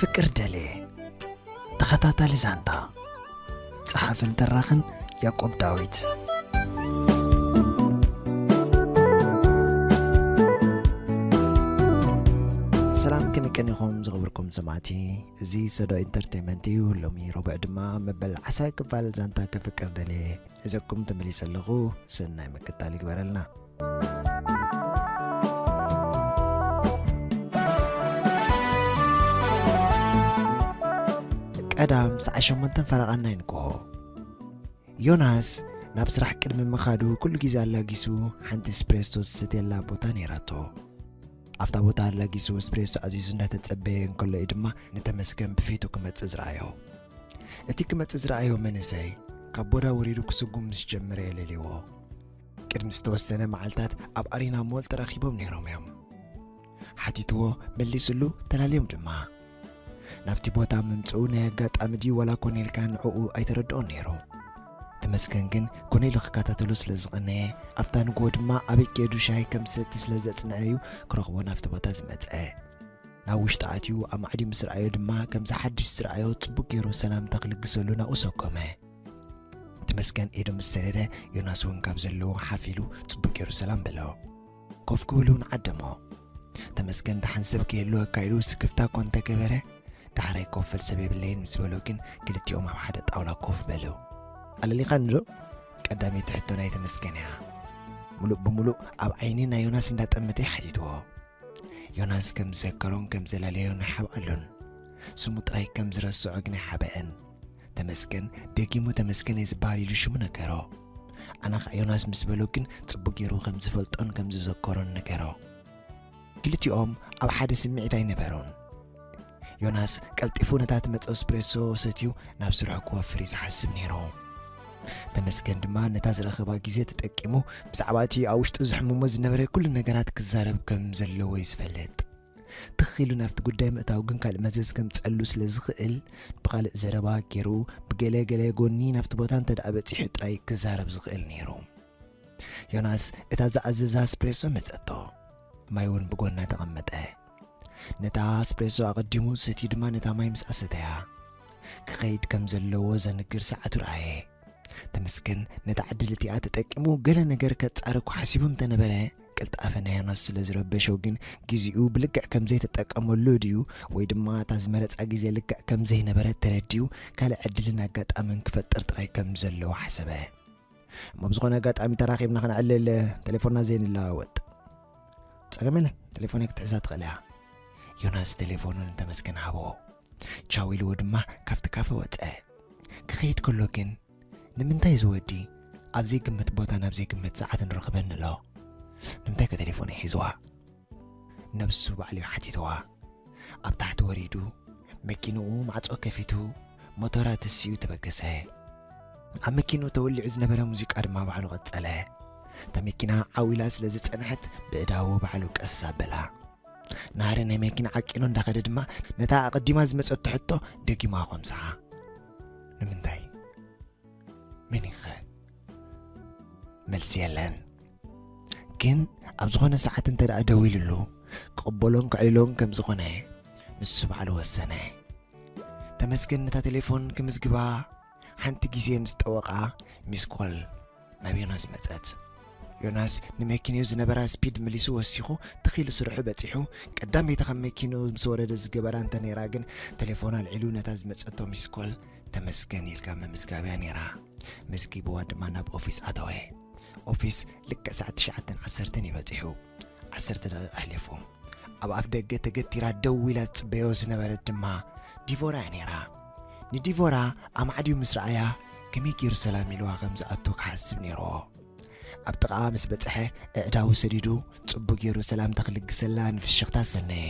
ፍቅር ደሌ። ተኸታታሊ ዛንታ። ጸሓፍን ተራኽን ያዕቆብ ዳዊት። ሰላም፣ ከመይ ቀኒኹም ዝኸበርኩም ሰማዕቲ? እዚ ሰዶ ኢንተርቴይመንት እዩ። ሎሚ ረቡዕ ድማ መበል ዓስራይ ክፋል ዛንታ ከፍቅር ደሌ ሒዘኩም ተመሊሰ ኣለኹ። ሰናይ ምክታል ይግበረልና። ቀዳም ሰዓት ሸሞንተን ፈረቓን ናይ ንግሆ። ዮናስ ናብ ስራሕ ቅድሚ ምኻዱ ኩሉ ግዜ ኣላጊሱ ሓንቲ ስፕሬሶ ዝሰትየላ ቦታ ነይራቶ። ኣብታ ቦታ ኣላጊሱ ስፕሬሶ ኣዚዙ እንዳተጸበየ እንከሎ እዩ ድማ ንተመስገን ብፊቱ ክመጽእ ዝረኣዮ። እቲ ክመጽእ ዝረኣዮ መንእሰይ ካብ ቦዳ ወሪዱ ክስጉም ምስ ጀመረ የለልይዎ። ቅድሚ ዝተወሰነ መዓልታት ኣብ ኣሪና ሞል ተራኺቦም ነይሮም እዮም። ሓቲትዎ፣ መሊስሉ፣ ተላልዮም ድማ። ናብቲ ቦታ ምምጽኡ ናይ ኣጋጣሚ ድዩ ዋላ ኮነ ኢልካ ንዕኡ ኣይተረድኦን ነይሩ። ተመስገን ግን ኮነ ኢሉ ክከታተሎ ስለ ዝቐነየ፣ ኣብታ ንግሆ ድማ ኣበይ ከይዱ ሻሂ ከም ዝሰቲ ስለ ዘጽንዐ እዩ ክረኽቦ ናብቲ ቦታ ዝመጸ። ናብ ውሽጢ ኣትዩ ኣማዕድዩ ምስ ረኣዮ ድማ ከምዚ ሓድሽ ዝረኣዮ ጽቡቅ ገይሩ ሰላምታ ክልግሰሉ ናብኡ ሰጎመ። ተመስገን ኢዱ ምስ ሰደደ ዮናስ እውን ካብ ዘለዎ ሓፍ ኢሉ ጽቡቅ ገይሩ ሰላም በሎ። ኮፍ ክብል እውን ዓደሞ። ተመስገን ደሓን ሰብ ከየልወካ ኢሉ ስክፍታ እኳ እንተገበረ፣ ዳሕራይ ኮፍ በል ሰብ የብለይን ምስ በሎ ግን ክልቲኦም ኣብ ሓደ ጣውላ ኮፍ በሉ። ኣለሊኻኒ ዶ? ቀዳመይቲ ሕቶ ናይ ተመስገን እያ። ሙሉእ ብሙሉእ ኣብ ዓይኒ ናይ ዮናስ እንዳጠመተ ሓቲትዎ። ዮናስ ከም ዝዘከሮን ከም ዘላለዮን ኣይሓብኣሉን። ስሙ ጥራይ ከም ዝረስዖ ግን ኣይሓበአን። ተመስገን ደጊሙ ተመስገን እየ ዝበሃል ኢሉ ሽሙ ነገሮ። ኣነ ኸኣ ዮናስ ምስ በሎ ግን ጽቡቕ ገይሩ ከም ዝፈልጦን ከም ዝዘከሮን ነገሮ። ክልቲኦም ኣብ ሓደ ስምዒት ኣይነበሩን። ዮናስ ቀልጢፉ ነታ ትመጽኦ ስፕሬሶ ሰትዩ ናብ ስርሑ ክወፍር እዩ ዝሓስብ ነይሩ። ተመስገን ድማ ነታ ዝረኸባ ግዜ ተጠቂሙ ብዛዕባ እቲ ኣብ ውሽጡ ዘሕምሞ ዝነበረ ኩሉ ነገራት ክዛረብ ከም ዘለዎ እዩ ዝፈልጥ። ትኽ ኢሉ ናብቲ ጉዳይ ምእታው ግን ካልእ መዘዝ ከምጸሉ ስለ ዝኽእል፣ ብኻልእ ዘረባ ገይሩ ብገለ ገለ ጎኒ ናብቲ ቦታ እንተ ደኣ በጺሑ ጥራይ ክዛረብ ዝኽእል ነይሩ። ዮናስ እታ ዝኣዘዛ ስፕሬሶ መጸቶ። ማይ እውን ብጎና ተቐመጠ። ነታ ስፕሬሶ ኣቐዲሙ ሰትዩ ድማ ነታ ማይ ምስኣ ሰተያ። ክኸይድ ከም ዘለዎ ዘንግር ሰዓቱ ረኣየ። ተመስገን ነታ ዕድል እቲኣ ተጠቂሙ ገለ ነገር ከጻርኩ ሓሲቡ እንተነበረ፣ ቅልጣፈ ናይ ዮናስ ስለ ዝረበሾ ግን ግዜኡ ብልክዕ ከም ዘይተጠቀመሉ ድዩ ወይ ድማ እታ ዝመረጻ ግዜ ልክዕ ከም ዘይነበረት ተረዲኡ ካልእ ዕድልን ኣጋጣምን ክፈጥር ጥራይ ከም ዘለዎ ሓሰበ። እሞ ብዝኾነ ኣጋጣሚ ተራኺብና ክነዕልል ቴሌፎንና ዘይንለዋወጥ። ጸገም የለን፣ ቴሌፎነይ ክትሕዛ ትኽእል እያ። ዮናስ ቴሌፎኑ ንተመስገን ሃቦ። ቻው ኢልዎ ድማ ካብቲ ካፈ ወጸ። ክኸይድ ከሎ ግን፣ ንምንታይ እዚ ወዲ ኣብ ዘይግመት ቦታን ኣብ ዘይግመት ሰዓትን ርኽበኒ ኣሎ? ንምንታይ ከ ቴሌፎነይ ሒዝዋ? ነብሱ ባዕሉ እዩ ሓቲትዋ። ኣብ ታሕቲ ወሪዱ፣ መኪንኡ ማዕጾ ከፊቱ፣ ሞተራ ተሲኡ ተበገሰ። ኣብ መኪንኡ ተወሊዑ ዝነበረ ሙዚቃ ድማ ባዕሉ ቀጸለ። እታ መኪና ዓው ኢላ ስለ ዝጸንሐት፣ ብእዳዉ ባዕሉ ቀስ ኣበላ። ናህሪ ናይ መኪና ዓቂኑ እንዳኸደ ድማ፣ ነታ ኣቐዲማ ዝመጸቶ ሕቶ ደጊማ ኣኾምስዓ። ንምንታይ? መን ኢኸ? መልሲ የለን። ግን ኣብ ዝኾነ ሰዓት እንተ ደኣ ደዊሉሉ፣ ክቕበሎን ክዕልሎን ከም ዝኾነ ንሱ ባዕሉ ወሰነ። ተመስገን ነታ ቴሌፎን ክምዝግባ ሓንቲ ግዜ ምስ ጠወቓ፣ ሚስ ኮል ናብ ዮናስ መጸት። ዮናስ ንመኪንኡ ዝነበራ ስፒድ መሊሱ ወሲኹ፣ ትኽ ኢሉ ስርሑ በጺሑ፣ ቀዳመይቲ ካብ መኪንኡ ምስ ወረደ ዝገበራ እንተ ነይራ ግን፣ ቴሌፎን ኣልዒሉ ነታ ዝመጸቶ ሚስ ኮል ተመስገን ኢልካ ምምዝጋብ እያ ነይራ። መዝጊብዋ ድማ ናብ ኦፊስ ኣተወ። ኦፊስ ልክዕ ሰዓት ትሽዓተን ዓሰርተን እዩ በጺሑ። ዓሰርተ ደቂቕ ኣሕሊፉ። ኣብ ኣፍ ደገ ተገቲራ ደው ኢላ ትጽበዮ ዝነበረት ድማ ዲቮራ እያ ነይራ። ንዲቮራ ኣማዕድዩ ምስ ረኣያ፣ ከመይ ገይሩ ሰላም ኢልዋ ከም ዝኣቱ ክሓስብ ነይርዎ። ኣብ ጥቓኣ ምስ በጽሐ፣ ኣእዳዉ ሰዲዱ፣ ጽቡቕ ገይሩ ሰላምታ ክልግሰላ ንፍሽኽታ ሰነየ።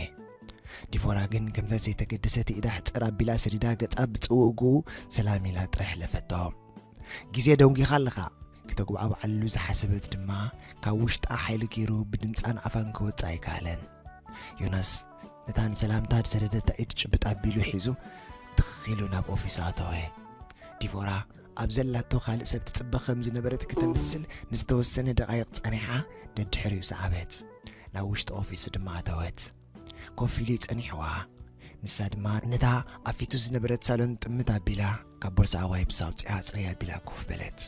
ዲቮራ ግን ከምዛ ዘይተገደሰት ኢዳ ሕጽር ኣቢላ ሰዲዳ ገጻ ብጽውእግኡ ሰላም ኢላ ጥራይ ሕለፈቶ። ግዜ ደንጒኻ ኣለኻ፣ ክተጉባዕብዓሉ ዝሓሰበት ድማ ካብ ውሽጣ ሓይሊ ገይሩ ብድምጻን ኣፋን ክወጽእ ኣይከኣለን። ዮናስ ነታ ንሰላምታ ዝሰደደታ ኢድ ጭብጥ ኣቢሉ ሒዙ ትኽ ኢሉ ናብ ኦፊስ ኣተወ። ዲቮራ ኣብ ዘላቶ ካልእ ሰብ ትጽበ ከም ዝነበረት ከተምስል ንዝተወሰነ ደቓይቕ ጸኒሓ ደድሕሪኡ ሰዓበት። ናብ ውሽጢ ኦፊሱ ድማ ኣተወት። ኮፍ ኢሉ እዩ ጸኒሕዋ። ንሳ ድማ ነታ ኣብ ፊቱ ዝነበረት ሳሎን ጥምት ኣቢላ ካብ ቦርሳኣ ዋይፕስ ኣውፂኣ ፅርይ ኣቢላ ኮፍ በለት።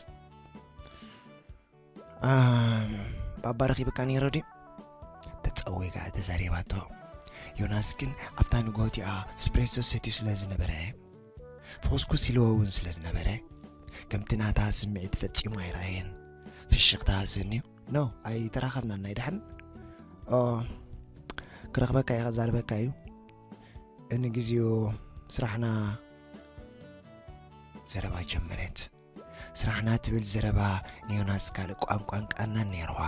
"ኣም፣ ባባ ረኺብካ ነይሩ ድዩ?" ተጸዊጋ ተዛሪባቶ። ዮናስ ግን ኣብታ ንግሆ እቲኣ ስፕሬሶ ሰትዩ ስለ ዝነበረ፣ ፍኹስኩስ ኢልዎ እውን ስለ ዝነበረ፣ ከምቲ ናታ ስምዒት ፈጺሙ ኣይረኣየን። ፍሽኽታ ኣስንዩ፣ "ኖ፣ ኣይተራኸብናን፣ ኣይደሓን?" "ኦ፣ ክረኽበካ እየ፣ ከዛርበካ እዩ። ንግዚኡ ስራሕና" ዘረባ ጀመረት። ስራሕና ትብል ዘረባ ንዮናስ ካልእ ቋንቋን ቃናን ነይርዋ።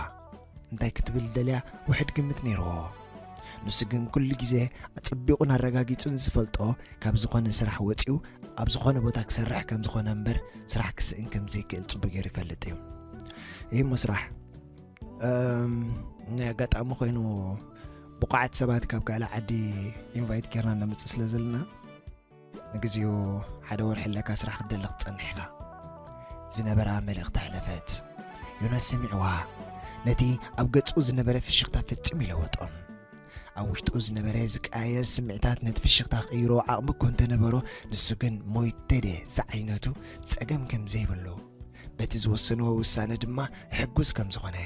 እንታይ ክትብል ደልያ ውሕድ ግምት ነይርዎ። ንሱ ግን ኩሉ ግዜ ኣጸቢቑን ኣረጋጊጹን ዝፈልጦ፣ ካብ ዝኾነ ስራሕ ወጺኡ ኣብ ዝኾነ ቦታ ክሰርሕ ከም ዝኾነ እምበር፣ ስራሕ ክስእን ከም ዘይክእል ጽቡቕ ገይሩ ይፈልጥ እዩ። "እሞ ስራሕ፣ እም፣ ናይ ኣጋጣሚ ኮይኑ ብቑዓት ሰባት ካብ ካልእ ዓዲ ኢንቫይት ጌርና ነምጽእ ስለ ዘለና፣ ንግዚኡ ሓደ ወርሒ ኣለካ ስራሕ ክትደሊ ክትጸንሕ ኢኻ" ዝነበራ መልእኽቲ ኣሕለፈት። ዮናስ ሰሚዕዋ። ነቲ ኣብ ገጹ ዝነበረ ፍሽኽታ ፈጺሙ ይለወጦን። ኣብ ውሽጡ ዝነበረ ዝቀያየር ስምዒታት ነቲ ፍሽኽታ ክቕይሮ ዓቕሚ እኮ እንተነበሮ፣ ንሱ ግን ሞይተ ድየ ዝዓይነቱ ጸገም ከም ዘይብሉ፣ በቲ ዝወሰንዎ ውሳነ ድማ ሕጉስ ከም ዝኾነ፣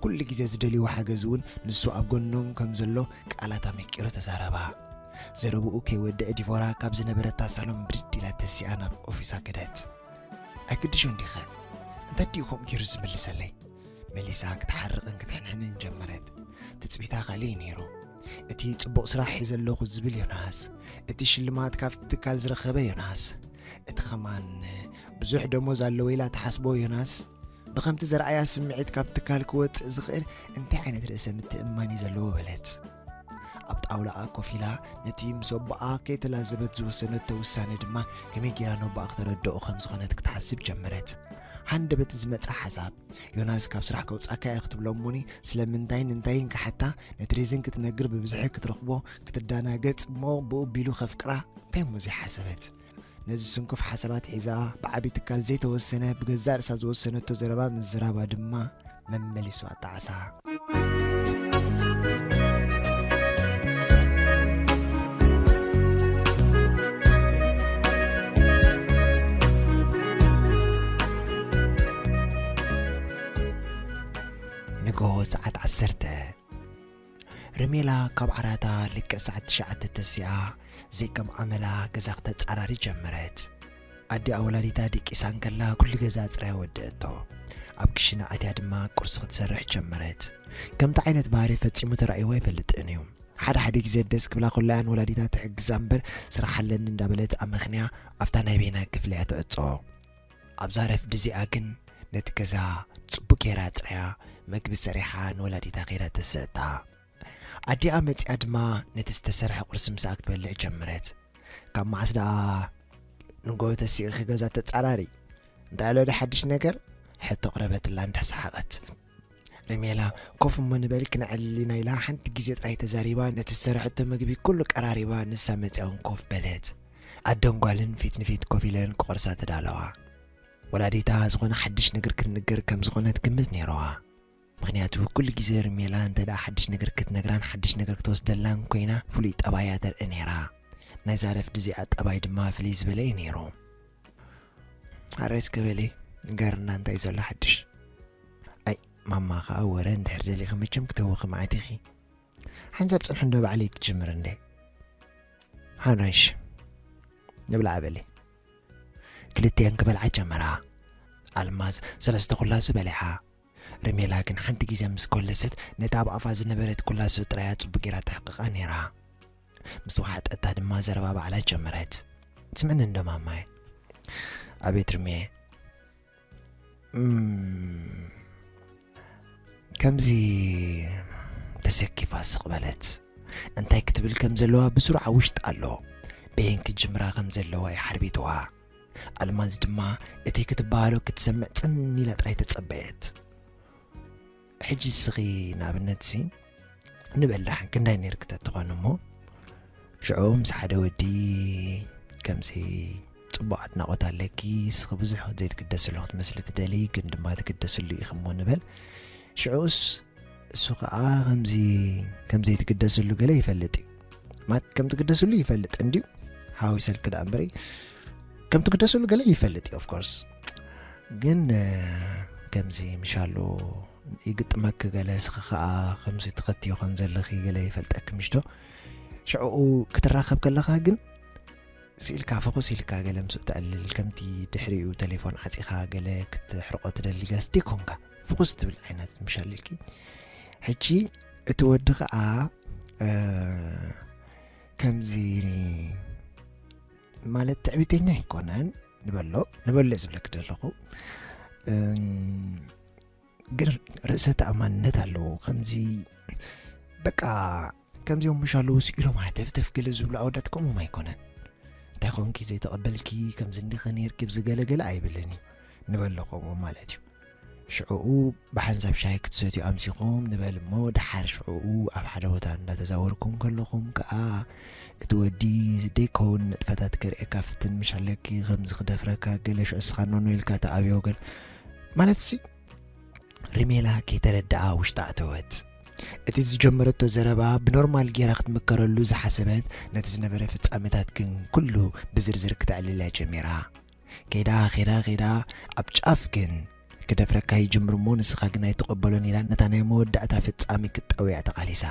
ኩሉ ግዜ ዝደልይዎ ሓገዝ እውን ንሱ ኣብ ጎኖም ከም ዘሎ ቃላት ኣመቂሩ ተዛረባ። ዘረብኡ ከይወደአ ዲቮራ ካብ ዝነበረታ ሳሎን ብድድ ኢላ ተሲኣ ናብ ኦፊሳ ከደት። "ኣይግድሾን ዲኸ? እንታይ ድዩ ከምኡ ገይሩ ዝምልሰለይ?" መሊሳ ክትሓርቕን ክትሕንሕንን ጀመረት። ትጽቢታ ካልእ እዩ ነይሩ። እቲ ጽቡቕ ስራሕ ሒዘ ኣለኹ ዝብል ዮናስ፣ እቲ ሽልማት ካብ ትካል ዝረኸበ ዮናስ፣ እቲ ኸማን ብዙሕ ደሞዝ ኣለዎ ኢላ ትሓስቦ ዮናስ፣ ብኸምቲ ዘርኣያ ስምዒት ካብ ትካል ክወጽእ ዝኽእል እንታይ ዓይነት ርእሰ ምትእምማን እዩ ዘለዎ በለት። ኣብ ጣውላኣ ኮፍ ኢላ ነቲ ምስ ኣቦኣ ከይተላዘበት ዝወሰነቶ ውሳነ ድማ ከመይ ጌራ ነቦኣ ክተረድኦ ከም ዝኾነት ክትሓስብ ጀመረት። ሃንደበት ዝመጻ ሓሳብ፣ "ዮናስ ካብ ስራሕ ከውጻካ እየ ክትብሎ እሞኒ ስለምንታይን እንታይን ክሓታ፣ ነቲ ሬዝን ክትነግር ብብዝሒ ክትረኽቦ ክትዳናገጽ እሞ ብኡ ቢሉ ከፍቅራ እንታይ እሞ ዘይሓሰበት?" ነዚ ስንኩፍ ሓሳባት ሒዛ ብዓቢ ትካል ዘይተወሰነ ብገዛእ ርእሳ ዝወሰነቶ ዘረባ ምዝራባ ድማ መመሊሱ ኣጣዓሳ። ንግሆ ሰዓት ዓሰርተ። ርሜላ ካብ ዓራታ ልክዕ ሰዓት ትሽዓተ ተሲኣ፣ ዘይከም ኣመላ ገዛ ክተጻራሪ ጀመረት። ኣዲኣ ወላዲታ ድቂሳ እንከላ፣ ኩሉ ገዛ ኣጽርያ ወደአቶ። ኣብ ክሽነ ኣትያ ድማ ቁርሲ ክትሰርሕ ጀመረት። ከምቲ ዓይነት ባህሪ ፈጺሙ ተራእይዋ ኣይፈልጥን እዩ። ሓደ ሓደ ግዜ ደስ ክብላ ከለያን ወላዲታ ትሕግዛ እምበር፣ ስራሕ ኣለኒ እንዳበለት ኣመኽንያ ኣብታ ናይ ቤና ክፍሊ እያ ትዕጾ። ኣብዛ ረፍዲ እዚኣ ግን ነቲ ገዛ ጽቡቕ ጌራ ኣጽርያ፣ መግቢ ሰሪሓ ንወላዲታ ከይዳ ተሰጥታ። ኣዲኣ መጺኣ ድማ ነቲ ዝተሰርሐ ቁርሲ ምሳኣ ክትበልዕ ጀመረት። ካብ መዓስ ደኣ ንግሆ ተሲእኺ ገዛ ተጻራሪ? እንታይ ኣሎ ዶ ሓድሽ ነገር? ሕቶ ኣቕረበትላ እንዳሰሓቐት። ርሜላ፣ ኮፍ እሞ ንበል ክነዕልል ኢና ኢላ ሓንቲ ግዜ ጥራይ ተዛሪባ፣ ነቲ ዝሰርሐቶ መግቢ ኩሉ ቀራሪባ ንሳ መጺኣ እውን ኮፍ በለት። ኣደን ጓልን ፊት ንፊት ኮፍ ኢለን ክቖርሳ ተዳለዋ። ወላዲታ ዝኾነ ሓድሽ ነገር ክትንገር ከም ዝኾነ ትግምት ነይርዋ። ምኽንያቱ ኩሉ ግዜ ርሜላ እንተ ደኣ ሓድሽ ነገር ክትነግራን ሓድሽ ነገር ክትወስደላን ኮይና ፍሉይ ጠባያ ተርኢ ነይራ። ናይዛ ረፍዲ እዚኣ ጠባይ ድማ ፍልይ ዝበለ እዩ ነይሩ። "ሓራይ እስከ በሊ ንገርና እንታይ እዩ ዘሎ ሓድሽ?" "ኣይ ማማ ኸኣ ወረ እንድሕር ደሊኺ መቸም ክትህውኺ መዓት ኢኺ። ሓንሳብ ጽንሒ እንዶ ባዕለይ ክጅምር እንደ ሓራይሽ ንብላዕ በሊ።" ክልቲኣን ክበልዓ ጀመራ። ኣልማዝ ሰለስተ ኩላሱ በሊዓ። ርሜላ ግን ሓንቲ ግዜ ምስ ኮለሰት ነታ ኣብ ኣፋ ዝነበረት ኩላሱ ጥራያ ጽቡቕ ጌራ ተሕቅቓ ነይራ። ምስ ወሓጠታ ድማ ዘረባ ባዕላ ጀመረት። "ስምዕኒ እንዶ ማማይ?" "ኣቤት ርሜ?" "እም፣ ከምዚ ተሰኪፋ ስቕ በለት። እንታይ ክትብል ከም ዘለዋ ብስሩዕ ኣብ ውሽጢ ኣሎ። በየን ክትጅምራ ከም ዘለዋ እዩ ሓርቢትዋ። ኣልማዝ ድማ እቲ ክትበሃሎ ክትሰምዕ ጽን ኢላ ጥራይ ተጸበየት። ሕጂ እስኺ ንኣብነት ሲ ንበል ደሓን ክንዳይ ነይርኪ ተትኾኒ እሞ?" ሽዑ ምስ ሓደ ወዲ ከምዚ ጽቡቕ ኣድናቖት ኣለኪ፣ እስኺ ብዙሕ ዘይትግደስሉ ክትመስሊ ትደሊ፣ ግን ድማ ትግደስሉ ኢኺ እሞ ንበል። ሽዑስ እሱ ኸኣ ከምዚ ከም ዘይትግደስሉ ገለ ይፈልጥ እዩ። ማለት ከም ትግደስሉ ይፈልጥ እንድዩ፣ ሓዊሰልክ ደኣ እምበሪ ከም ትግደስሉ ገለ ይፈልጥ እዩ። Of course ግን ከምዚ ምሻሉ ይግጥመክ ገለ፣ ስኺ ከኣ ከምዚ ትኸትዮ ከም ዘለኺ ገለ ይፈልጠክ ምሽቶ። ሽዕኡ ክትራኸብ ከለኻ ግን ስኢልካ፣ ፈኹስ ኢልካ ገለ ምስኡ ተዕልል፣ ከምቲ ድሕሪኡ ቴሌፎን ዓጺኻ ገለ ክትሕርቆ ትደሊ ገስ ደይኮንካ፣ ፍኹስ ትብል ዓይነት ምሻለኪ። ሕጂ እቲ ወዲ ኸኣ ከምዚ ማለት ትዕቢተኛ ኣይኮነን ንበሎ፣ ንበሎ ዝብለክ ዘለኹ። ግን ርእሰ ተኣማንነት ኣለዎ። ከምዚ በቃ ከምዚኦም ምሽ ኣለዉ ስኢሎም ሃተፍተፍ ገለ ዝብሉ ኣወዳት ከምኦም ኣይኮነን። እንታይ ኾንኪ ዘይተቐበልኪ፣ ከምዚ እንዲኸ ነይርኪ ብዝገለገለ ኣይብልን እዩ ንበሎ ከምኡ ማለት እዩ። ሽዕኡ ብሓንሳብ ሻሂ ክትሰትዩ ኣምሲኹም ንበል እሞ፣ ደሓር ሽዕኡ ኣብ ሓደ ቦታ እንዳተዛወርኩም ከለኹም ከኣ እቲ ወዲ ደይከውን ንጥፈታት ከርእየካ ፍትን ምሽ ኣለኪ፣ ከምዚ ክደፍረካ ገለ፣ ሽዑ እስኻ ኖኖ ኢልካ ተኣብዮ ገለ ማለት ሲ ሪሜላ ከይተረድኣ ውሽጣ ኣተወት። እቲ ዝጀመረቶ ዘረባ ብኖርማል ጌራ ክትምከረሉ ዝሓሰበት፣ ነቲ ዝነበረ ፍጻሜታት ግን ኩሉ ብዝርዝር ክተዕልላ ጀሚራ። ከይዳ ከይዳ ከይዳ ኣብ ጫፍ ግን ክደፍረካ ይጅምር እሞ ንስኻ ግን ኣይትቐበሎን ኢላ ነታ ናይ መወዳእታ ፍጻሜ ክትጠውያ ተቓሊሳ።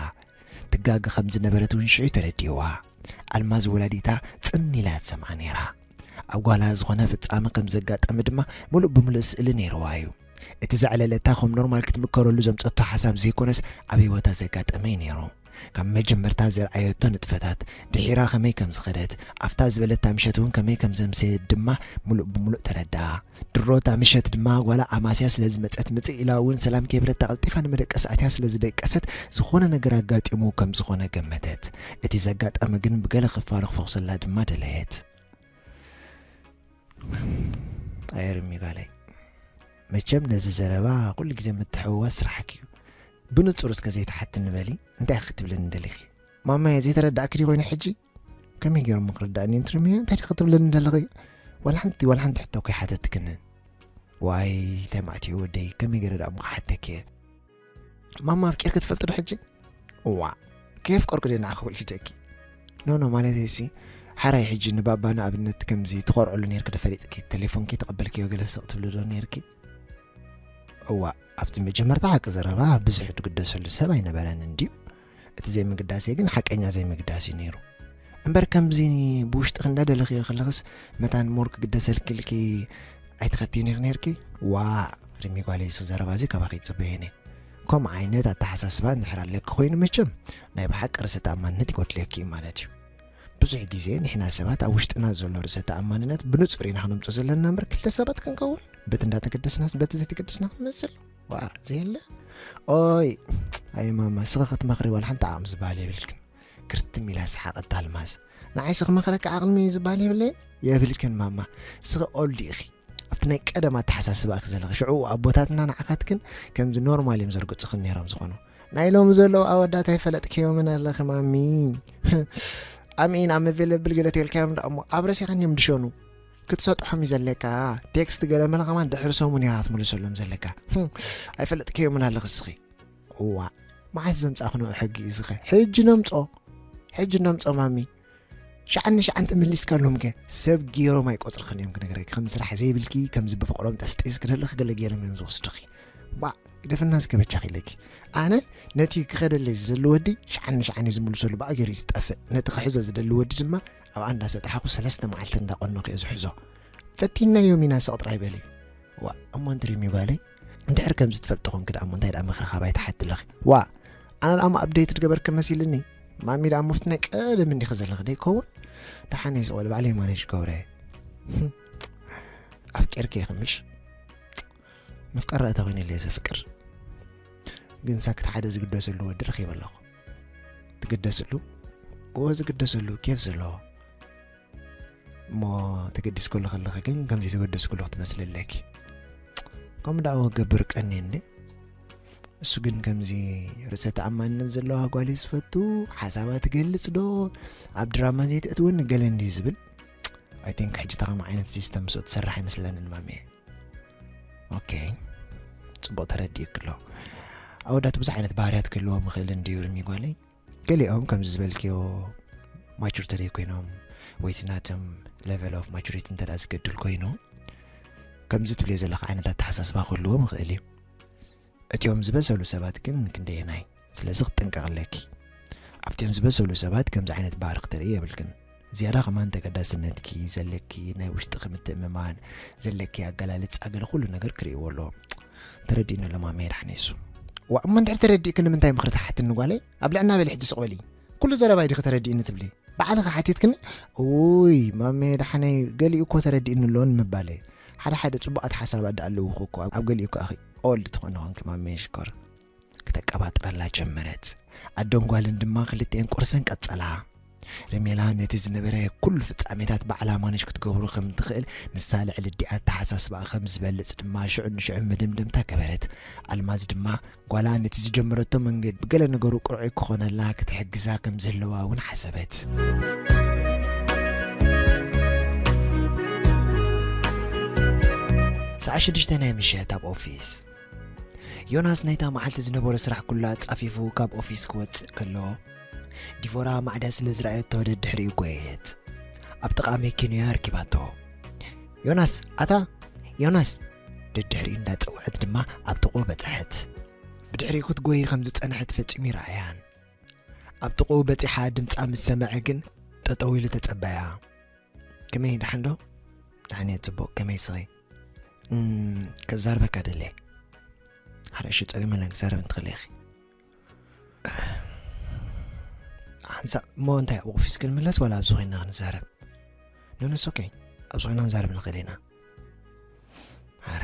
ትጋገ ከም ዝነበረት እውን ሽዑ ተረዲእዋ። ኣልማዝ ወላዲታ ጽን ኢላ ትሰምዓ ነይራ። ኣብ ጓላ ዝኾነ ፍጻመ ከም ዘጋጠመ ድማ ምሉእ ብምሉእ ስእሊ ነይርዋ እዩ። እቲ ዘዕለለታ ከም ኖርማል ክትምከረሉ ዘምጸቶ ሓሳብ ዘይኮነስ ኣብ ህይወታ ዘጋጠመ እዩ ነይሩ። ካብ መጀመርታ ዘርኣየቶ ንጥፈታት፣ ድሒራ ከመይ ከም ዝኸደት፣ ኣብታ ዝበለታ ምሸት እውን ከመይ ከም ዘምሰየት ድማ ምሉእ ብምሉእ ተረድኣ። ድሮ እታ ምሸት ድማ ጓላ ኣማስያ ስለ ዝመጸት፣ ምጽእ ኢላ እውን ሰላም ከይበለታ ቀልጢፋ ንመደቀሲ ኣትያ ስለ ዝደቀሰት፣ ዝኾነ ነገር ኣጋጢሙ ከም ዝኾነ ገመተት። እቲ ዘጋጠመ ግን ብገለ ክፋሉ ክፈኹሰላ ድማ ደለየት። ኣየርሚ ጓለይ፣ መቸም ነዚ ዘረባ ኩሉ ግዜ ምትሕውዋስ ስራሕኪ እዩ። ብንጹር እስከ ዘይትሓትኒ በሊ፣ እንታይ ኢኺ ክትብለኒ ደሊኺ? ማማየ፣ ዘይተረዳእኪ ድዩ ኮይኑ ሕጂ? ከመይ ገይሮም ክርዳእኒ? እንትርምዮ እንታይ ዲኺ ክትብለኒ ደለኺ? ዋላ ሓንቲ፣ ዋላ ሓንቲ ሕቶ እኮ ኣይሓተትክንን። ዋይ፣ እንታይ ማዕት እዩ ወደይ፣ ከመይ ገይረ ደኣ እሞ ክሓተኪ እየ? ማማ ኣፍቂርኪ ትፈልጢ ዶ ሕጂ? እዋ፣ ከየፍቀርኩ ድየ ንዓኺ ወሊደኪ? ኖ፣ ኖ፣ ማለተይሲ፣ ሓራይ ሕጂ ንባባ ንኣብነት ከምዚ ትኾርዕሉ ነይርኪ ዶ ፈሊጥኪ? ቴሌፎንኪ ተቐበልክዮ ገለ ስቕ ትብሊ ዶ ነይርኪ? እዋ፣ ኣብቲ መጀመርታ ሓቂ ዘረባ ብዙሕ ትግደሰሉ ሰብ ኣይነበረን እንድዩ። እቲ ዘይምግዳሰይ ግን ሓቀኛ ዘይምግዳስ እዩ ነይሩ። እምበር ከምዚ ብውሽጥኺ እንዳደለኽዮ ከለኽስ መታን ሞር ክግደሰልኪ ኢልኪ ኣይትኸትይን ኢኺ ነይርኪ? ዋእ ሪሚ ጓለይ፣ እዚ ዘረባ እዚ ካባኺ ይጽበዮ ነየ። ከምኡ ዓይነት ኣተሓሳስባ እንድሕር ኣለኪ ኮይኑ መቸም ናይ ብሓቂ ርእሰ ተኣማንነት ይጎድለኪ እዩ ማለት እዩ። ብዙሕ ግዜ ንሕና ሰባት ኣብ ውሽጥና ዘሎ ርእሰ ተኣማንነት ብንጹር ኢና ክነምጽኦ ዘለና እምበር ክልተ ሰባት ክንከውን በቲ እንዳተገደስናስ በቲ ዘይተገደስና ክንመስል። ዋ ዘየለ ኦይ ኣይ ማማ ስኺ ክትመኽሪ ዋላ ሓንቲ ዓቕሚ ዝበሃል የብልክን። ክርትም ኢላ ሰሓቐት ኣልማዝ። ንዓይ ስኺ መኽረኪ ዓቕሚ ዝበሃል የብለይን የብልክን ማማ። ስኺ ኦልድ ኢኺ። ኣብቲ ናይ ቀደም ኣተሓሳስባ ኢኺ ዘለኺ። ሽዑ ኣቦታትና ንዓኻትክን ከምዚ ኖርማል እዮም ዘርግጹኽን ነይሮም ዝኾኑ። ናይ ሎሚ ዘለዉ ኣወዳት ኣይፈለጥክዮምን ኣለኺ ማሚ። ኣምኢን ኣም ኣቬለብል ገለ ተልካዮም ደኣ እሞ ኣብ ረሲኻን እዮም ድሸኑ። ክትሰጥሖም እዩ ዘለካ። ቴክስት ገለ መለ ከማን ድሕሪ ሰሙን ኢኻ ክትምልሰሎም ዘለካ። ኣይፈለጥክዮምን ኣለኺ እስኺ። እዋ መዓስ ዘምጻእኽንኦ ሕጊ እዩ ዝኸ? ሕጂ ነምጾ። ሕጂ ነምጾ ማሚ። ሸዓን ንሸዓን ተመሊስካሎም ከ ሰብ ገይሮም ኣይቆጽርኽን እዮም ክነግረኪ። ከም ስራሕ ዘይብልኪ ከምዚ ብፍቕሮም ጠስጢስ ክደለኺ ገለ ገይሮም እዮም ዝወስዱኺ። ባ ግደፍና ዝገበቻኺ ኢለኪ። ኣነ ነቲ ክኸደለይ ዝደሊ ወዲ ሸዓን ንሸዓን እዩ ዝምልሰሉ ብኣ ገይሩ እዩ ዝጠፍእ። ነቲ ክሕዞ ዝደሊ ወዲ ድማ ኣብ ኣንዳ ሰጣሓኹ ሰለስተ መዓልቲ እንዳቆነኹ እየ ዝሕዞ። ፈቲናዮም ኢና ስቕ ጥራይ በሊ። ዋ እሞ እንትሪም ይጓለይ እንድሕር ከምዚ ትፈልጢ ኮንኪ ደኣ እሞ እንታይ ደኣ ምኽሪ ካባይ ትሓቲ ኣለኺ? ዋ ኣነ ደኣ እሞ ኣፕደይት ዝገበርኪ መሲልኒ። ማሚ ደኣ እሞ ፍትነ ቀደም እንዲኺ ዘለኺ ደይከውን? ደሓን እየ ስቕ በሊ ባዕለይ ማኔጅ ክገብረ እየ። ኣፍቂርኪ ኢኺ ምሽ? ምፍቃር ራእታ ኮይነ ኢለ ዘፍቅር ግን ሳክት ሓደ ዝግደሰሉ ወዲ ረኺበ ኣለኹ። ትግደስሉ? እዎ ዝግደሰሉ ኬፍ ዘለዎ። እሞ ተገዲስኩሉ ከለኺ ግን ከምዚ ዝተገደስኩሉ ክትመስሊ ኣለኪ። ከምኡ ደኣ ክገብር ቀንየኒ። እሱ ግን ከምዚ ርእሰ ተኣማንነት ዘለዋ ጓል እዩ ዝፈቱ። ሓሳባ ትገልጽ ዶ? ኣብ ድራማ ዘይትእትወኒ ገለ እንድዩ ዝብል። I think ሕጂ እታ ከምኡ ዓይነት ሲስተም ምስኡ ትሰርሕ ኣይመስለንን ማሚየ። ኦኬ ጽቡቕ ተረዲእክ ኣሎ። ኣወዳት ብዙሕ ዓይነት ባህርያት ክህልዎም ይኽእል እንድዩ ርሚ ጓለይ። ገሊኦም ከምዚ ዝበልክዮ ማቹር ተደይ ኮይኖም ወይ እቲ ናቶም level of maturity እንተ ዝገድል ኮይኑ ከምዚ ትብልዮ ዘለካ ዓይነት ኣተሓሳስባ ክህልዎም ይኽእል እዩ። እቲኦም ዝበሰሉ ሰባት ግን ክንደየናይ? ስለዚ ክትጥንቀቕ ኣለኪ። ኣብቲኦም ዝበሰሉ ሰባት ከምዚ ዓይነት ባህሪ ክተርኢ የብልክን። ዝያዳ ከማን ተገዳስነትኪ ዘለኪ ናይ ውሽጥኺ ምትእምማን ዘለኪ ኣገላልጻ ገለ ኩሉ ነገር ክርእይዎ ኣለዎም። ተረዲእኒ ኣሎ ማመየ ዳሕነይ እሱ። ዋ እሞ እንድሕር ተረዲእኪ ንምንታይ ምኽሪ ትሓትኒ ጓለይ? ኣብ ልዕና በሊ ሕጂ ስቕ በሊ። ኩሉ ዘረባይ ዲኺ ተረዲእኒ ትብሊ? ባዕልኺ ሓቲትክኒ? ውይ ማመየ ዳሕነይ ገሊኡ እኮ ተረዲእኒ ኣሎ ንምባለይ። ሓደ ሓደ ጽቡቓት ሓሳባት ደኣ ኣለውኺ እኮ ኣብ ገሊኡ እኮ ኣኺ ኦልድ ትኾኒ ኾንኪ ማመየ ሽኮር። ክተቀባጥረላ ጀመረት። ኣደን ጓልን ድማ ክልቲኤን ቁርሰን ቀጸላ። ርሜላ ነቲ ዝነበረ ኩሉ ፍጻሜታት ባዕላ ማነጅ ክትገብሮ ከም ትኽእል ንሳ ልዕሊ ኣዲኣ ኣተሓሳስባኣ ከም ዝበልጽ ድማ ሽዑ ንሽዑ መደምደምታ ገበረት። ኣልማዝ ድማ ጓላ ነቲ ዝጀመረቶ መንገድ ብገለ ነገሩ ቅርዑይ ክኾነላ ክትሕግዛ ከም ዝህለዋ እውን ሓሰበት። ሰዓት ሽዱሽተ ናይ ምሸት ኣብ ኦፊስ ዮናስ ናይታ መዓልቲ ዝነበሮ ስራሕ ኩሉ ኣጻፊፉ ካብ ኦፊስ ክወጽእ ከሎ ዲቮራ ማዕዳ ስለ ዝረኣየቶ ደድሕሪኡ ጎየየት። ኣብ ጥቓ መኪንኡ ኣርኪባቶ። ዮናስ ኣታ ዮናስ! ደድሕሪኡ እንዳጸውዐት ድማ ኣብ ጥቕኡ በጽሐት። ብድሕሪኡ ክትጎይ ከም ዝጸንሐት ፈጺሙ ይረኣያን። ኣብ ጥቕኡ በጺሓ ድምጻ ምስ ሰምዐ ግን ጠጠው ኢሉ ተጸበያ። ከመይ ደሓን ዶ? ደሓን እየ ጽቡቕ፣ ከመይ ስኺ? እም፣ ከዛርበካ ደልየ። ሓረሹ ጸገም የለን ክዛረብ እንትኽእል ኢኺ። ሓንሳእ እሞ እንታይ ኣብ ኦፊስ ክንምለስ ዋላ ኣብዚ ኮይና ክንዛረብ? ኖ ኖ ኦኬ፣ ኣብዚ ኮይና ክንዛረብ ንኽእል ኢና። ሓረ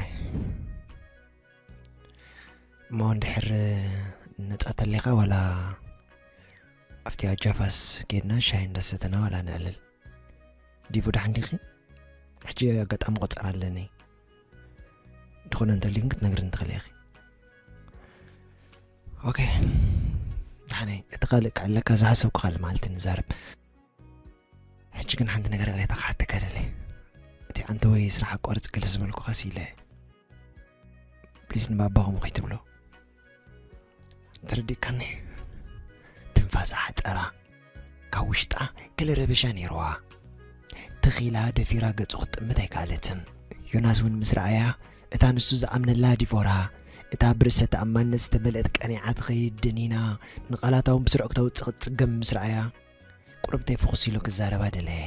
እሞ እንድሕር ነጻ ተሌኻ ዋላ ኣብቲ ኣጃፋስ ኬድና ሻሂ እንዳሰተና ዋላ ንዕልል። ዲቡ ደሓን ዲኺ? ሕጂ ኣጋጣሚ ቆጸራ ኣለኒ። ዝኾነ እንተልዩ ግን ክትነግርኒ ትኽእሊ ኢኺ። ኦኬ። ደሓነይ፣ እቲ ካልእ ክዕለካ ዝሓሰብኩ ካልእ መዓልቲ ንዛረብ። ሕጂ ግን ሓንቲ ነገር ቅሬታ ክሓተካ ደልየ። እቲ ዓንተወይ ስራሕ ኣቋርጽ ገለ ዝበልኩኻስ ኢለ። ፕሊስ ንባባኹም ከይትብሎ። ተረዲእካኒ? ትንፋሳ ሓጸራ። ካብ ውሽጣ ገለ ረበሻ ነይርዋ። ተኺላ ደፊራ ገጹ ክትጥምት ኣይከኣለትን። ዮናስ እውን ምስ ረኣያ፣ እታ ንሱ ዝኣምነላ ዲቮራ፣ እታ ብርእሰ ተኣማንነት ዝተመልአት ቀኒዓ ትኸይድ ደኒና፣ ንቓላታ እውን ብስሩዕ ክተውጽእ ክትጽገም ምስ ረኣያ፣ ቁሩብ ተይፍኹስ ኢሉ ክዛረባ ደለየ።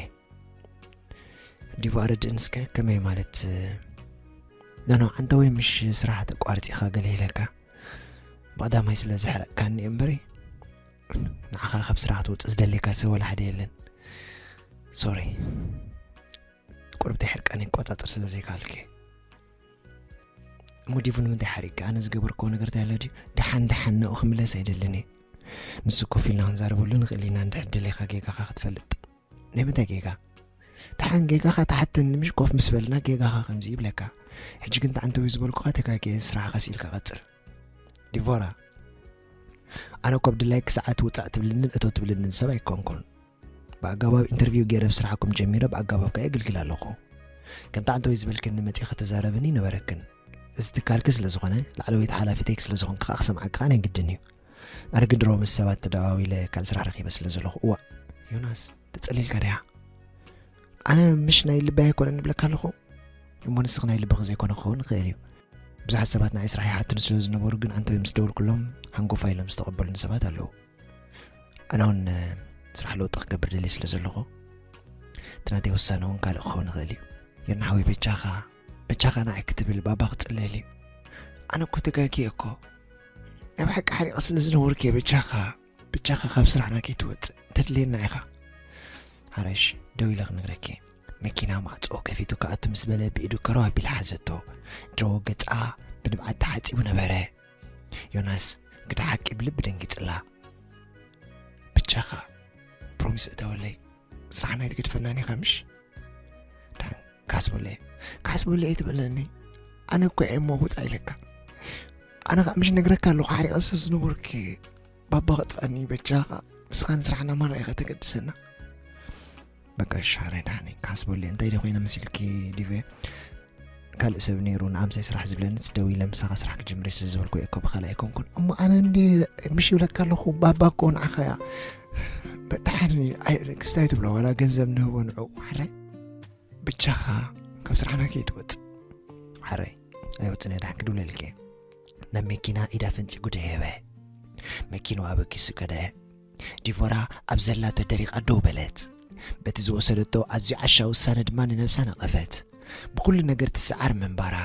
ዲቮ ኣረድእን እስከ፣ ከመይ ማለት? ኖ ኖ፣ ዓንተወይ ምሽ ስራሕ ተቋርጺኻ ገለ ኢለካ። ብቐዳማይ ስለ ዘሕረቕካኒ እምበሪ፣ ንዓኻ ካብ ስራሕ ክትወጽእ ዝደልየካ ሰብ ወላ ሓደ የለን። ሶሪ። ቁሩብ ተይ ሕርቃነይ ክቆጻጸር ስለ ዘይከኣልኩ እየ። እሞ ዲቡ ንምንታይ ሓሪቕካ? ኣነ ዝገበርክዎ ነገር እንታይ ኣሎ ድዩ? ደሓን ደሓን ናብኡ ክምለስ ኣይደልን እየ። ንሱ ኮፍ ኢልና ክንዛረበሉ ንኽእል ኢና እንድሕር ደሊኻ ጌጋኻ ክትፈልጥ። ናይ ምንታይ ጌጋ? ደሓን ጌጋኻ ትሓተኒ ምሽ ኮፍ ምስ በልና ጌጋኻ ከምዚ ይብለካ። ሕጂ ግን ተዓንተዊ ዝበልኩኻ ተጋግየ ስራሕኻ ስኢልካ ቀጽል። ዲቮራ፣ ኣነ እኮ ብድላይኪ ሰዓት ውጻእ ትብልንን እቶ ትብልንን ሰብ ኣይኮንኩን። ብኣገባብ ኢንተርቪው ገይረ ብስራሕኩም ጀሚረ ብኣገባብ ከኣ የግልግል ኣለኹ። ከምቲ ዓንተወይ ዝበልክኒ መጺኺ ተዛረብኒ ነበረክን። እዚ ትካልኪ ስለ ዝኾነ፣ ላዕለወይቲ ሓላፊተይኪ ስለ ዝኾንኪ ከኣ ክሰምዓኪ ከኣ ናይ ግድን እዩ። ኣነ ግን ድሮ ምስ ሰባት ተደዋዊለ ካልእ ስራሕ ረኺበ ስለ ዘለኹ፣ እዋእ፣ ዮናስ፣ ተጸሊልካ ድያ? ኣነ ምሽ ናይ ልበይ ኣይኮነን እብለካ ኣለኹ። እሞ ንስኺ ናይ ልብኺ ዘይኮነ ክኸውን ይኽእል እዩ። ብዙሓት ሰባት ንዓይ ስራሕ ይሓቱኒ ስለ ዝነበሩ ግን ዓንተወይ ምስ ደወልኩሎም ሃንጎፋ ኢሎም ዝተቐበሉኒ ሰባት ኣለዉ። ኣነ እውን ስራሕ ለውጢ ክገብር ደልየ ስለ ዘለኹ እቲ ናተይ ውሳነ እውን ካልእ ክኸውን ይኽእል እዩ። ዮና ሓወይ በጃኻ፣ በጃኻ ንዓይ ክትብል ባባ ክጽለየል እዩ። ኣነ እኮ ተጋግየ እኮ። ናይ ብሓቂ ሓሪቐ ስለ ዝነበርኩ እየ በጃኻ። በጃኻ ካብ ስራሕና ከይትወጽእ ተድልየና ኢኻ። ሓረሽ ደው ኢለ ክነግረኪ። መኪና ማዕጾ ከፊቱ ክኣቱ ምስ በለ ብኢዱ ከረው ኣቢላ ሓዘቶ። ድሮ ገጻ ብንብዓት ተሓጺቡ ነበረ። ዮናስ ግዳ ሓቂ ብልቢ ደንጊጽላ። ብቻኻ ፕሮሚስ እተወለይ ስራሕና ኣይትገድፈናን ኢኻ ምሽ? ዳን ካስቦለ ካስቦለ ኣይትበለኒ። ኣነ እኮ እየ እሞ ውጻእ ኢለካ። ኣነ ከዓ ምሽ ነግረካ ኣለኹ ሓሪቐ ስለ ዝነበርኩ ባባ ከጥፍኣኒ በጃኻ ንስኻ ንስራሕና ማራ ኢኻ ተገድሰና። በቃ ሻራይ ዳኒ ካስቦለ እንታይ ደ ኮይነ መሲልኪ ዲቨ ካልእ ሰብ ነይሩ ንዓምሳይ ስራሕ ዝብለንስ ደው ኢለ ምሳኻ ስራሕ ክጅምር ስለ ዝበልኩ እኮ ብኻልእ ኣይኮንኩን እሞ ኣነ እንዲ ምሽ ይብለካ ኣለኹ ባባ እኮ ንዓኻ እያ በድሓን ክስታይ ትብሎ ዋላ ገንዘብ ንህቦ ንዑ ሓራይ ብቻኻ ካብ ስራሕና ከይትወፅእ ሓራይ ኣይወፅን እየ ዳሕን ክድውለልክ እየ ናብ መኪና ኢዳ ፈንፂጉ ደየበ መኪናዋ በኪሱ ከደ ዲቮራ ኣብ ዘላቶ ደሪቓ ደው በለት በቲ ዝወሰደቶ ኣዝዩ ዓሻ ውሳነ ድማ ንነብሳ ነቐፈት ብኩሉ ነገር ትሰዓር ምንባራ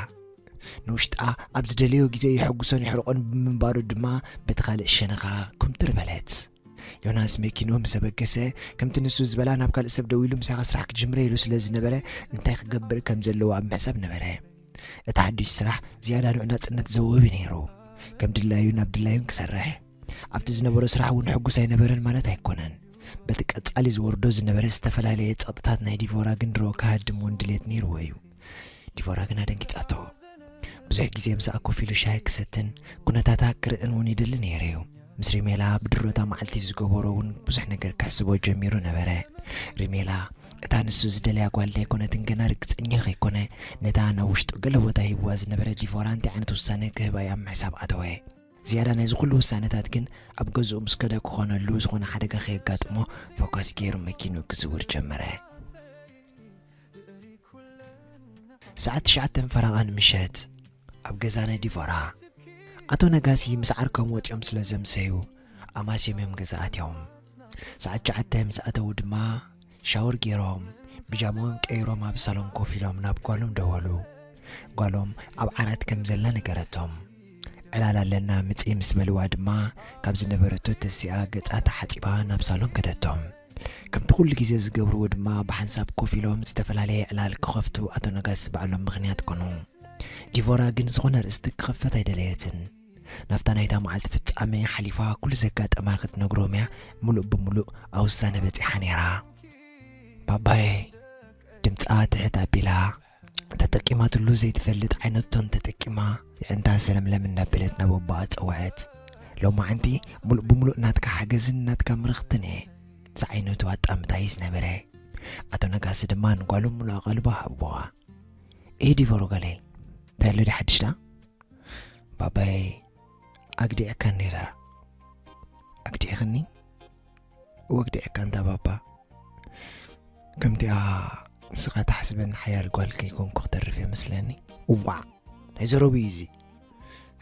ንውሽጣ ኣብ ዝደለዮ ግዜ የሐጉሶን የሕርቆን ብምንባሩ ድማ በቲ ካልእ ሸነኻ ኩምትር በለት ዮናስ መኪንኡ ምስ ኣበገሰ ከምቲ ንሱ ዝበላ ናብ ካልእ ሰብ ደዊሉ ምሳኻ ስራሕ ክጅምረ ኢሉ ስለ ዝነበረ እንታይ ክገብር ከም ዘለዎ ኣብ ምሕሳብ ነበረ እቲ ሓድሽ ስራሕ ዝያዳ ንዑ ናጽነት ዘውህብ እዩ ነይሩ ከም ድላዩ ናብ ድላዩን ክሰርሕ ኣብቲ ዝነበሮ ስራሕ እውን ሕጉስ ኣይነበረን ማለት ኣይኮነን በቲ ቀጻሊ ዝወርዶ ዝነበረ ዝተፈላለየ ጸቕጥታት ናይ ዲቮራ ግን ድሮ ክሃድም እውን ድሌት ነይርዎ እዩ ዲቮራ ግና ደንጊጻቶ ብዙሕ ግዜ ምሳኣ ኮፍ ኢሉ ሻሂ ክሰትን ኩነታታ ክርእን እውን ይደሊ ነይሩ እዩ ምስ ሪሜላ ብድሮታ መዓልቲ ዝገበሮ እውን ብዙሕ ነገር ክሕስቦ ጀሚሩ ነበረ ሪሜላ እታ ንሱ ዝደልያ ጓል ዘይኮነትን ገና ርግጸኛ ከይኮነ ነታ ናብ ውሽጡ ገለ ቦታ ሂብዋ ዝነበረ ዲቮራ እንታይ ዓይነት ውሳነ ክህባ እያ ምሕሳብ ኣተወ ዝያዳ ናይዚ ኩሉ ውሳነታት ግን ኣብ ገዝኡ ምስ ከደ ክኾነሉ ዝኾነ ሓደጋ ከየጋጥሞ ፎካስ ገይሩ መኪኑ ክዝውር ጀመረ ሰዓት ትሽዓተ ፈረቓ ንምሸት ኣብ ገዛ ናይ ዲቮራ ኣቶ ነጋሲ ምስ ዓርኮም ወፂኦም ስለ ዘምሰዩ ኣማስዮም እዮም ገዛ ኣትዮም ሰዓት ትሽዓተ ምስ ኣተዉ ድማ ሻወር ገይሮም ብጃምኦም ቀይሮም ኣብ ሳሎን ኮፍ ኢሎም ናብ ጓሎም ደወሉ ጓሎም ኣብ ዓራት ከም ዘላ ነገረቶም ዕላል ኣለና ምፂ ምስ በልዋ ድማ ካብ ዝነበረቶ ተሲኣ ገፃ ተሓፂባ ናብ ሳሎን ከደቶም ከምቲ ኩሉ ግዜ ዝገብርዎ ድማ ብሓንሳብ ኮፍ ኢሎም ዝተፈላለየ ዕላል ክኸፍቱ ኣቶ ነጋሲ ባዕሎም ምኽንያት ኮኑ። ዲቮራ ግን ዝኾነ ርእስቲ ክኸፈት ኣይደለየትን። ናብታ ናይታ መዓልቲ ፍጻመ ሓሊፋ ኩሉ ዘጋጠማ ክትነግሮም እያ ምሉእ ብምሉእ ኣብ ውሳነ በጺሓ ነይራ። ባባየ ድምጻ ትሕት ኣቢላ ተጠቂማትሉ ዘይትፈልጥ ዓይነት ቶን ተጠቂማ የዕንታ ሰለምለም እናበለት ናብ ኣቦኣ ጸውዐት። ሎማዓንቲ ሙሉእ ብሙሉእ ናትካ ሓገዝን ናትካ ምርኽትን እየ ዝዓይነቱ ኣጣምታ እዩ ዝነበረ። ኣቶ ነጋሲ ድማ ንጓሎም ሙሉእ ኣቓልቦ ሃብዋ። ኤ ዲቮሮ ጋለይ እንታይ ኣሎ ድሓድሽ ዳ? ባባይ ኣግዲዕካ ነይራ። ኣግዲዕኽኒ? እወ ኣግዲዕካ እንታ ባባ። ከምቲኣ ንስኻ ትሓስበኒ ሓያል ጓል ከይኮንኩ ክተርፍ እየ መስለኒ። እዋዕ እንታይ ዘረቡ እዩ እዚ?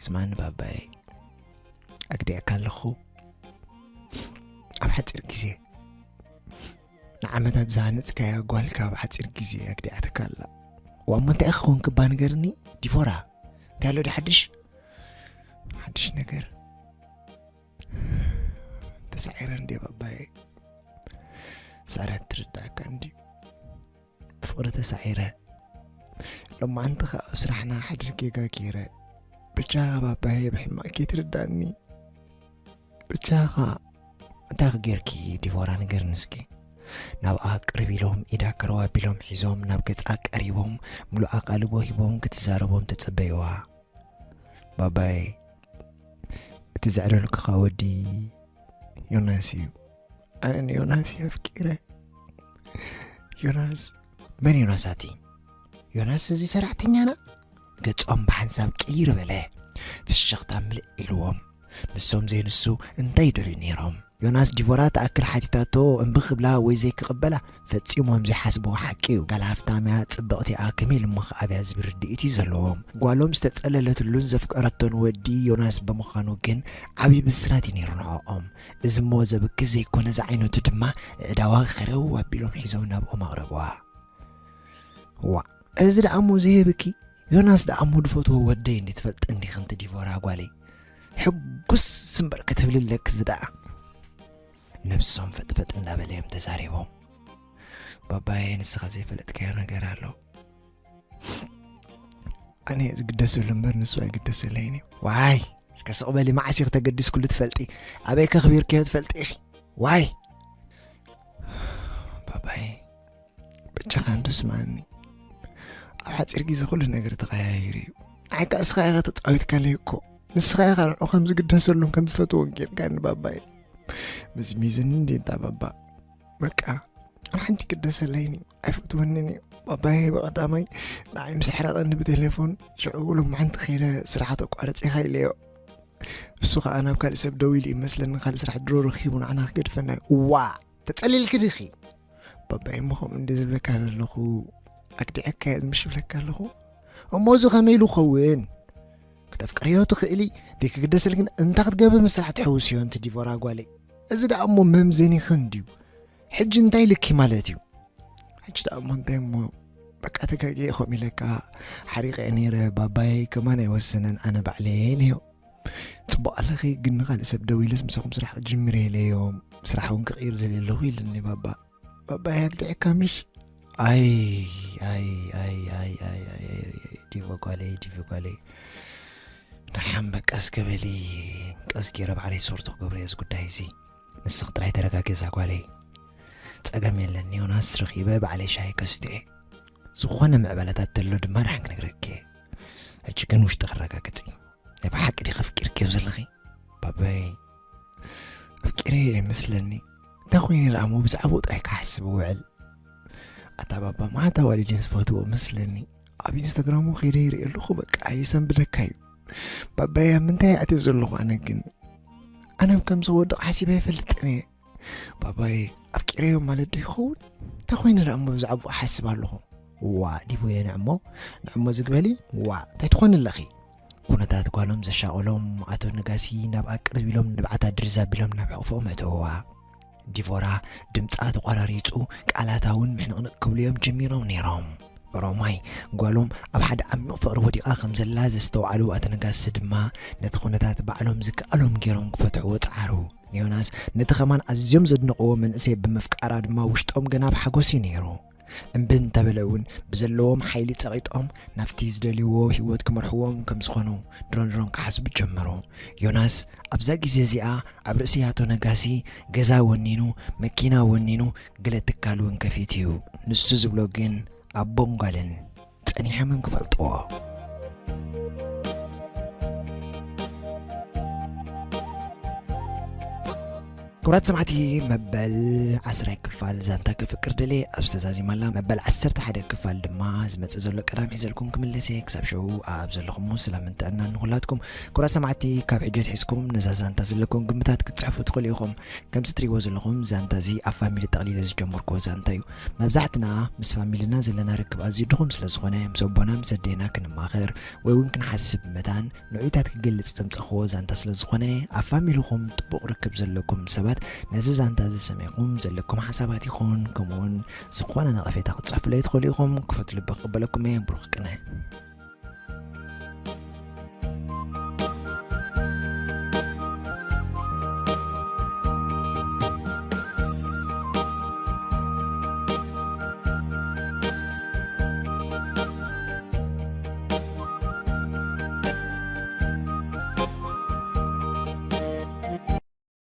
ስማኒ ባባይ ኣግዲዕካ ኣለኹ ኣብ ሓፂር ግዜ ንዓመታት ዝሃነፅካያ ጓልካ ኣብ ሓፂር ግዜ ኣግዲዓትካ ኣላ። ዋሞ እንታይ ክኸውን ክባ ንገርኒ ዲፎራ እንታይ ኣሎ ድሓድሽ? ሓድሽ ነገር ተሳዒረ እንዴ ባባየ? ስዕረት ትርዳእካ እንድዩ። ብፍቕሪ ተሳዒረ። ሎማዓንቲ ኸኣ ኣብ ስራሕና ሓደ ጌጋ ገይረ። ብቻኻ ባባየ ብሕማቕ ከይትርዳእኒ። ብቻኻ እንታይ ጌርኪ ዲቮራ ንገርኒ እስኪ? ናብኣ ቅርብ ኢሎም ኢዳ ከረው ኣቢሎም ሒዞም ናብ ገጻ ቀሪቦም ምሉእ ኣቓልቦ ሂቦም ክትዛረቦም ተጸበይዋ። ባባይ እቲ ዘዕለልኩኻ ወዲ ዮናስ እዩ። ኣነ ንዮናስ እየ ኣፍቂረ። ዮናስ መን ዮናስ ኣቲ? ዮናስ እዚ ሰራሕተኛና? ገጾም ብሓንሳብ ቅይር በለ። ፍሽኽታ ምልእ ኢልዎም። ንሶም ዘይንሱ እንታይ ይደልዩ ነይሮም? ዮናስ ዲቮራ ትኣክል ሓቲታቶ እምቢ ክብላ ወይ ዘይክቕበላ ፈጺሞም ዘይሓስብዎ ሓቂ እዩ። ጋል ሃፍታምያ ጽብቕቲኣ ከመይ ኢሉ እሞ ክኣብያ ዝብል ርድኢት እዩ ዘለዎም። ጓሎም ዝተጸለለትሉን ዘፍቀረቶን ወዲ ዮናስ ብምዃኑ ግን ዓብዪ ብስራት እዩ ነይሩ ንዕኦም። እዚ እሞ ዘብኪ ዘይኮነ ዝዓይነቱ ድማ ኣእዳዋ ከረው ኣቢሎም ሒዞም ናብኦም ኣቕረብዋ። ዋእ እዚ ደኣ እሞ ዘየብኪ ዮናስ ደኣ እሞ ዝፈትዎ ወደይ እንዲ ትፈልጢ እንዲኺ እንቲ ዲቮራ ጓለይ። ሕጉስ እምበር ክትብሊ ኣለኪ እዚ ደኣ። ነብሶም ፈጥፈጥ እንዳበለ እዮም ተዛሪቦም። ባባየ ንስኻ ዘይፈለጥካዮ ነገር ኣሎ። ኣነ እየ ዝግደሰሉ እምበር ንሱ ኣይግደሰለይን እዩ። ዋይ እስከ ስቕ በሊ መዓስ ኢኺ ተገዲስኩሉ ትፈልጢ? ኣበይ ከኽቢርክዮ ትፈልጢ ኢኺ? ዋይ ባባየ በጃኻ እንዶ ስምዓኒ። ኣብ ሓፂር ግዜ ኩሉ ነገር ተቐያይሩ እዩ። ንዓይ ከኣ እስኻ ኢኻ ተጻዊትካለይ እኮ። ንስኻ ኢኻ ንዑ ከም ዝግደሰሉን ከም ዝፈትዎን ጌርካኒ ባባየ። መዝሚዝኒ እንዴ እንታ ባባ። በቃ ኣነ ሓንቲ ይግደሰለይን እዩ። ኣይፈትወንን እዩ። ባባየ ብቐዳማይ ንዓይ ምስ ኣሕረቐኒ ብቴሌፎን ሽዑ ሎማዓንቲ ከይደ ስራሕ ተቋርጸ ኢኻ ኢለዮ። እሱ ኸኣ ናብ ካልእ ሰብ ደዊሉ እዩ መስለኒ ካልእ ስራሕ ድሮ ረኺቡ ንዓና ክገድፈና እዩ። እዋእ! ተጸሊልኪ ዲኺ? ባባይ እሞ ከምኡ እንደ ዝብለካ ዘለኹ ኣግዲዐካ እየ ምሽ ብለካ ኣለኹ። እሞ እዚ ከመይ ኢሉ ኸውን? ክተፍቅርዮ ትኽእሊ፣ ደይ ክግደሰልክን እንታ ክትገብር ምስራሕ ትሕውስዮ እንቲ ዲቮራ ጓለይ። እዚ ደኣ እሞ መምዘኒኽን ድዩ? ሕጂ እንታይ ኢልኪ ማለት እዩ? ሕጂ ደኣ እሞ እንታይ እሞ፣ በቃ ተጋግየ ከምኡ ኢለካ ሓሪቐ ነይረ። ባባይ ከማን ኣይወሰነን፣ ኣነ ባዕለየ ኢለዮ። ጽቡቕ ኣለኺ፣ ግን ንኻልእ ሰብ ደዊለስ ምሳኹም ስራሕ ክጅምር ኢለዮ፣ ስራሕ እውን ክቕይር ደልየ ኣለኹ ኢልኒ ባባ። ባባይ ኣግዲዐካ ምሽ? ኣይ ኣይ ኣይ ኣይ ኣይ ኣይ፣ ዲቮ ጓለይ፣ ዲቪ ጓለይ፣ ደሓን በቃ እስከ በሊ፣ ቀስ ገይረ ባዕለይ ሶርቶ ክገብሮ እየ እዚ ጉዳይ እዚ። ንስኺ ጥራይ ተረጋጊ እዛ ጓለይ። ጸገም የለን፣ ዮናስ ረኺበ ባዕለይ ሻሂ ከስትዮ እየ። ዝኾነ ምዕባለታት ተሎ ድማ ደሓን ክነግረኪ እየ። ሕጂ ግን ውሽጢ ክረጋግጽ እዩ። ናይ ብሓቂ ዲኺ ኣፍቂርክዮ ዘለኺ? ባባይ፣ ኣፍቂረዮ እየ መስለኒ። እንታይ ኮይነ ደኣ እሞ ብዛዕባኡ ጥራይ ክሓስብ እውዕል? ኣታ ባባ፣ መዓት ኣዋልድ እየን ዝፈትዎ መስለኒ። ኣብ ኢንስታግራሙ ከይደ ይርኢ ኣለኹ፣ በቃ የሰንብደካ እዩ። ባባይ፣ ኣብ ምንታይ እየ ኣትየ ዘለኹ ኣነ ግን? ኣነ ከም ዝወድቕ ሓሲበ ኣይፈልጥን እየ። ባባይ፣ ኣፍቂረዮ ማለት ዶ ይኸውን? እንታይ ኮይነ ደኣ እሞ ብዛዕባኡ እሓስብ ኣለኹ? ዋ፣ ዲቮየ፣ ንዕሞ፣ ንዕሞ ዝግበሊ፣ ዋ፣ እንታይ ትኾኒ ኣለኺ? ኩነታት ጓሎም ዘሻቐሎም ኣቶ ነጋሲ ናብኣ ቅርብ ኢሎም ንብዓታ ድርዝ ኣቢሎም ናብ ሕቕፎኦም ኣእተውዋ። ዲቮራ ድምጻ ተቋራሪጹ፣ ቃላታ እውን ምሕንቕንቕ ክብሉ እዮም ጀሚሮም ነይሮም። ሮማይ ጓሎም ኣብ ሓደ ዓሚቕ ፍቕሪ ወዲቓ ከም ዘላ ዘስተውዓሉ ኣቶ ነጋሲ ድማ ነቲ ኩነታት ባዕሎም ዝከኣሎም ገይሮም ክፈትሕዎ ጸዓሩ። ንዮናስ ነቲ ከማን ኣዝዮም ዘድንቕዎ መንእሰይ ብምፍቃራ ድማ ውሽጦም ገና ብሓጎስ እዩ ነይሩ። እምቢ እንተበለ እውን ብዘለዎም ሓይሊ ጸቒጦም ናብቲ ዝደልይዎ ህይወት ክመርሕዎም ከም ዝኾኑ ድሮን ድሮን ክሓስቡ ጀመሩ። ዮናስ ኣብዛ ግዜ እዚኣ ኣብ ርእሲ ኣቶ ነጋሲ ገዛ ወኒኑ፣ መኪና ወኒኑ፣ ገለ ትካል እውን ከፊቱ እዩ። ንሱ ዝብሎ ግን ኣቦን ጓልን ጸኒሖም እዮም ክፈልጥዎ። ክቡራት ሰማዕቲ፣ መበል ዓስራይ ክፋል ዛንታ ክፍቅር ደልየ ኣብ ዝተዛዚማላ፣ መበል ዓሰርተ ሓደ ክፋል ድማ ዝመጽእ ዘሎ ቀዳም ሒዘልኩም ክምለስ እየ። ክሳብ ሽዑ ኣብ ዘለኹሞ ሰላምን ጥዕናን ንኹላትኩም። ክቡራት ሰማዕቲ፣ ካብ ሕጂ ኣትሒዝኩም ነዛ ዛንታ ዘለኩም ግምታት ክትጽሕፉ ትኽእሉ ኢኹም። ከምዚ ትሪእዎ ዘለኹም ዛንታ እዚ ኣብ ፋሚሊ ጠቕሊለ ዝጀመርኩዎ ዛንታ እዩ። መብዛሕትና ምስ ፋሚልና ዘለና ርክብ ኣዝዩ ድኹም ስለ ዝኾነ፣ ምስ ኣቦና ምስ ኣዴና ክንማኸር ወይ እውን ክንሓስብ መታን ንዑይታት ክገልጽ ዘምጸኽዎ ዛንታ ስለ ዝኾነ፣ ኣብ ፋሚልኹም ጥቡቕ ርክብ ዘለኩም ሰባት ነዚ ዛንታ እዚ ሰሚዕኩም ዘለኩም ሓሳባት ይኹን ከምኡውን ዝኾነ ነቐፌታ ክትጽሕፉለይ ትኽእሉ ኢኹም። ክፉት ልቢ ክቕበለኩም እየ። ብሩኽ ቅነ።